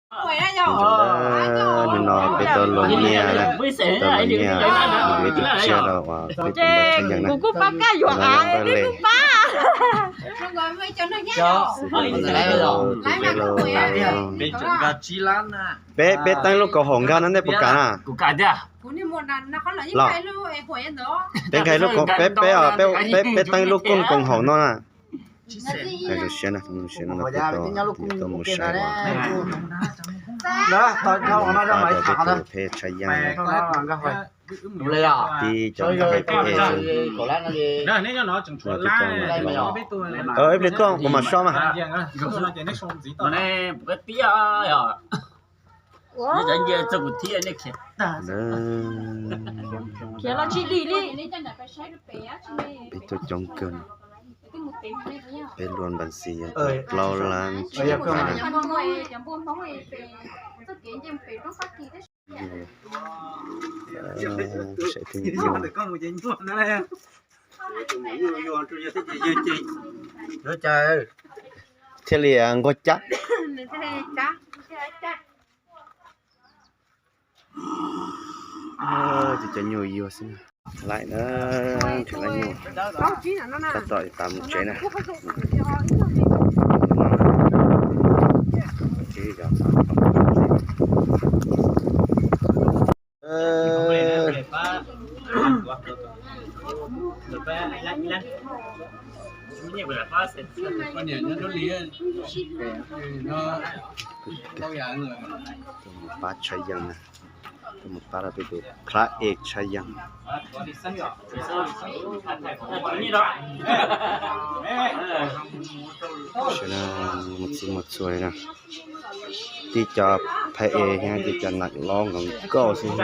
Hnub no peb tau luag nyiaj, tau luag nyiaj mus ib tug tsiab rau uas peb tus npawg Tshaj Yeej na. Kuv kuj pab kaj yuav av, peb kuj pab. Peb, peb teeb lub koom haum nkag no ntej puas kam na? Los, peb nkag lub, peb, peb, peb teeb lub koom haum no na. Zoo siab na, zoo siab no peb tau mus saib. Peb tus pheb Tshaj Yeej, tib cov pheb peb xwb. Ib pliag tuaj kuv mam so mas. Peb tuaj coob kawg, peb luag npas xis yog plaub lab tsib lab. Saib twb nyuaj, thiaj li nquag cab. Ces cov nyuj yuag xwb. Laim na, nrhiav lab nyuj tab tom tas mus tsev na. Pab Tshaj Yeej na, mus pab rau peb tus phab ej Tshaj Yeej. Mus txhij mus txhua li na, tib cov phab ej thiab tib cov nam loj nkaus nkauj xwb.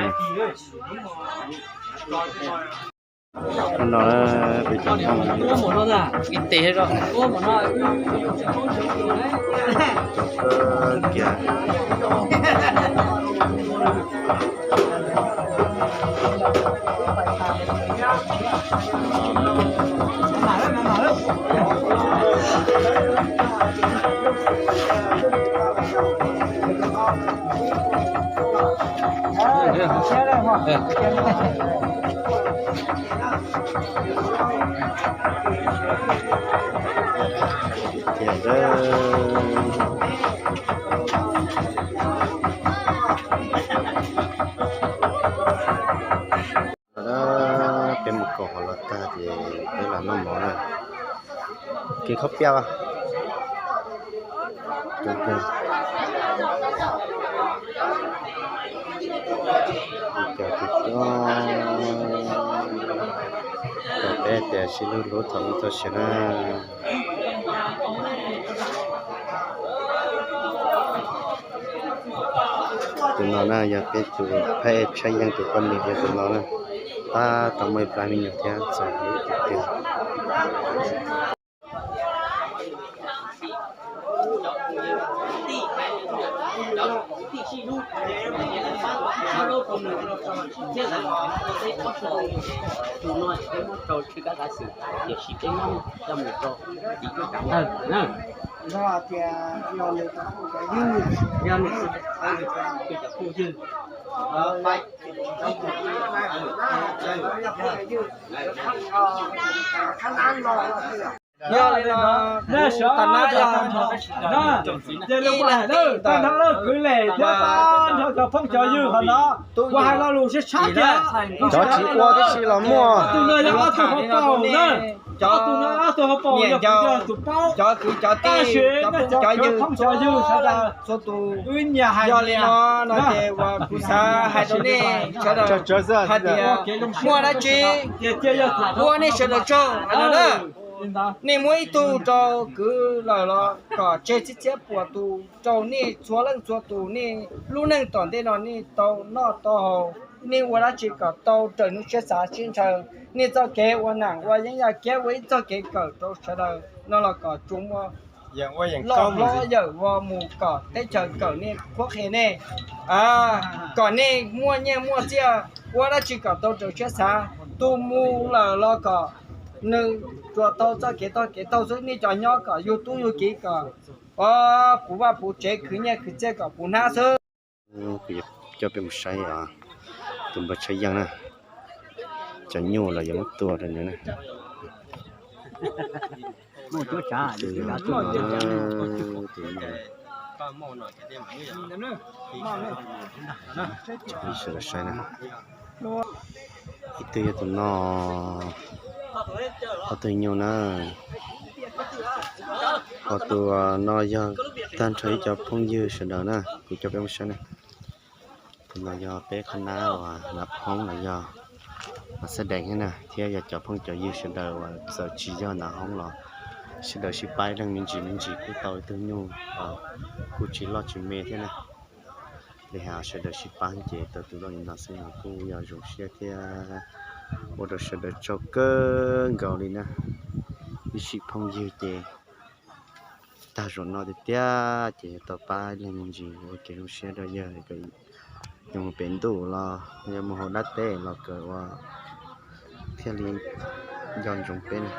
Hnub no peb cov phooj ywg kiag. Tiag, peb mus koom haum los tag ces peb los noj mov na. Kev khaub piaj. Cov tus coj, cov peb tias sib hlub hlub thaum ub txog siav na. Tus no na yog peb tus phab ej Tshaj Yeej tus poj niam yog tus no na. Tab tom muaj ib plab me nyuam thiab txom nyem tiag tiag. Yog li no, nej sawv daws, ces lus hais lawm tag nrho lawm, kwv lem thiab tag nrho cov phooj cov ywg qhov no, kuv hais lo lus sib tshab tias cov tsis ua tab sis los muaj. Tus no yog ob tug hauv paus na, cov tus no ob tug hauv paus yog kuv yog tus paub, cov kwv cov tij, cov phooj cov ywg sawv daws, txhua tus wb nyias hais. Yog li no no ces uas kuv xav hais rau nej sawv daws hais tias muaj dab tsi ua nej sawv daws tsaug no na. Nej muab ib tug rau kwv lawm los kom tseg txhiab txhiab puas tus rau nej txhua leej txhua tus, nej lub neej tom ntej no nej tau noj tau haus, nej ua dab tsi kom tau raws nws siab xav siab ntshaw. Nej txoj kev ua nam ua yeeb yaj kiab ua ib txoj kev kawm rau sawv daws no los kom tsuas muaj loj hlob yawm vos mus kom teb chaws kawm nej qhuab qhia nej, kom nej muaj nyiaj muaj txiaj, ua dab tsi kom tau raws siab xav. Tus mus lawm los kom nws tsuas tau txoj kev tog kev taug xwb, nej cov nyob kom yug tub yug kiv kom Puv vaj puv tsev khwv nyiaj khwv txiaj kom puv hnab xwb. Kuv yuav coj peb mus saib tus npawg Tshaj Yeej na, cov nyuj los yuav muab tua rau nws na. Tus no, tus no, cov phooj ywg sawv daws saib na. Ib tug yog tus no, ob tug nyuj na. Ho tus no yog tag nrho ib cov phooj ywg sawv daws na, kuv coj peb mus saib na. Tus no yog peb qhab nab uas Nav Phoob los yog Xab Dees thiab na, thiab yog cov phooj cov ywg sawv daws uas txawm tsis yog Nav Hoob los sawv daws sib pab ib leeg me ntsis me ntsis kuj tau ib tug nyuj, kuj tsis loj tsis me thiab na. Li hais sawv daws sib pab ces tau tus loj li no xwb los kuj yog zoo siab thiab ua rau sawv daws tsaug kawg nkaus li na. Ib sim phooj ywg ces tag zaum no tiag tiag ces yuav tau pab ib leeg me ntsis ua kev zoo siab rau yawg, yuav mus pem ntuj los yog mus hauv dab teb los kom ua thiaj li nco ntsoov peb na.